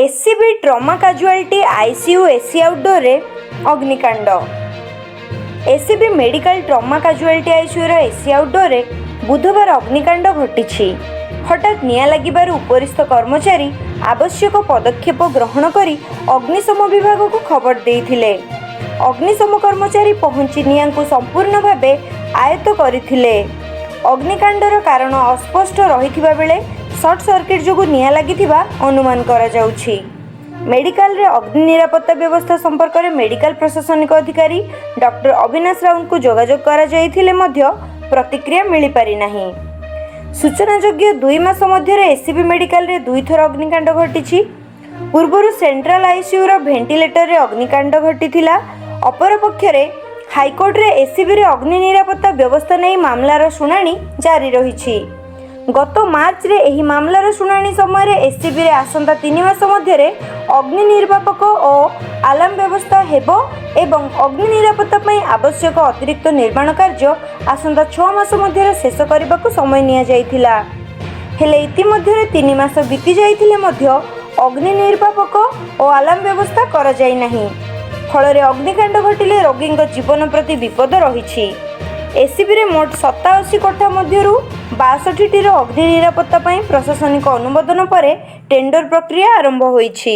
SCB trauma casualty ICU AC ଆଉଟଡୋରରେ ଅଗ୍ନିକାଣ୍ଡ। SCB medical trauma casualty ଆଇସିୟୁର ଏସି ଆଉଟଡୋରରେ ବୁଧବାର ଅଗ୍ନିକାଣ୍ଡ ଘଟିଛି। ହଠାତ୍ ନିଆଁ ଲାଗିବାରୁ ଉପରିସ୍ଥ କର୍ମଚାରୀ ଆବଶ୍ୟକ ପଦକ୍ଷେପ ଗ୍ରହଣ କରି ଅଗ୍ନିଶମ ବିଭାଗକୁ ଖବର ଦେଇଥିଲେ। ଅଗ୍ନିଶମ କର୍ମଚାରୀ ପହଞ୍ଚି ନିଆଁକୁ ସମ୍ପୂର୍ଣ୍ଣ ଭାବେ ଆୟତ୍ତ କରିଥିଲେ। ଅଗ୍ନିକାଣ୍ଡର କାରଣ ଅସ୍ପଷ୍ଟ ରହିଥିବା ବେଳେ ସର୍ଟ ସର୍କିଟ୍ ଯୋଗୁଁ ନିଆଁ ଲାଗିଥିବା ଅନୁମାନ କରାଯାଉଛି। ମେଡିକାଲରେ ଅଗ୍ନି ନିରାପତ୍ତା ବ୍ୟବସ୍ଥା ସମ୍ପର୍କରେ ମେଡିକାଲ ପ୍ରଶାସନିକ ଅଧିକାରୀ ଡକ୍ଟର ଅବିନାଶ ରାଉତଙ୍କୁ ଯୋଗାଯୋଗ କରାଯାଇଥିଲେ ମଧ୍ୟ ପ୍ରତିକ୍ରିୟା ମିଳିପାରିନାହିଁ। ସୂଚନାଯୋଗ୍ୟ, 2 ମାସ ମଧ୍ୟରେ ଏସ୍ସିବି ମେଡିକାଲରେ ଦୁଇଥର ଅଗ୍ନିକାଣ୍ଡ ଘଟିଛି। ପୂର୍ବରୁ ସେଣ୍ଟ୍ରାଲ ଆଇସିୟୁର ଭେଣ୍ଟିଲେଟରରେ ଅଗ୍ନିକାଣ୍ଡ ଘଟିଥିଲା। ଅପରପକ୍ଷରେ ହାଇକୋର୍ଟରେ ଏସ୍ସିବିରେ ଅଗ୍ନି ନିରାପତ୍ତା ବ୍ୟବସ୍ଥା ନେଇ ମାମଲାର ଶୁଣାଣି ଜାରି ରହିଛି। ଗତ ମାର୍ଚ୍ଚରେ ଏହି ମାମଲାର ଶୁଣାଣି ସମୟରେ ଏସ୍ସିବିରେ ଆସନ୍ତା 3 ମାସ ମଧ୍ୟରେ ଅଗ୍ନି ନିର୍ବାପକ ଓ ଆଲାର୍ମ ବ୍ୟବସ୍ଥା ହେବ ଏବଂ ଅଗ୍ନି ନିରାପତ୍ତା ପାଇଁ ଆବଶ୍ୟକ ଅତିରିକ୍ତ ନିର୍ମାଣ କାର୍ଯ୍ୟ ଆସନ୍ତା 6 ମାସ ମଧ୍ୟରେ ଶେଷ କରିବାକୁ ସମୟ ନିଆଯାଇଥିଲା। ହେଲେ ଇତିମଧ୍ୟରେ 3 ମାସ ବିତି ଯାଇଥିଲେ ମଧ୍ୟ ଅଗ୍ନି ନିର୍ବାପକ ଓ ଆଲାର୍ମ ବ୍ୟବସ୍ଥା କରାଯାଇ ନାହିଁ। ଫଳରେ ଅଗ୍ନିକାଣ୍ଡ ଘଟିଲେ ରୋଗୀଙ୍କ ଜୀବନ ପ୍ରତି ବିପଦ ରହିଛି। ଏସ୍ସିବିରେ ମୋଟ 87 କୋଠା ମଧ୍ୟରୁ 62ଟିର ଅଗ୍ନି ନିରାପତ୍ତା ପାଇଁ ପ୍ରଶାସନିକ ଅନୁମୋଦନ ପରେ ଟେଣ୍ଡର ପ୍ରକ୍ରିୟା ଆରମ୍ଭ ହୋଇଛି।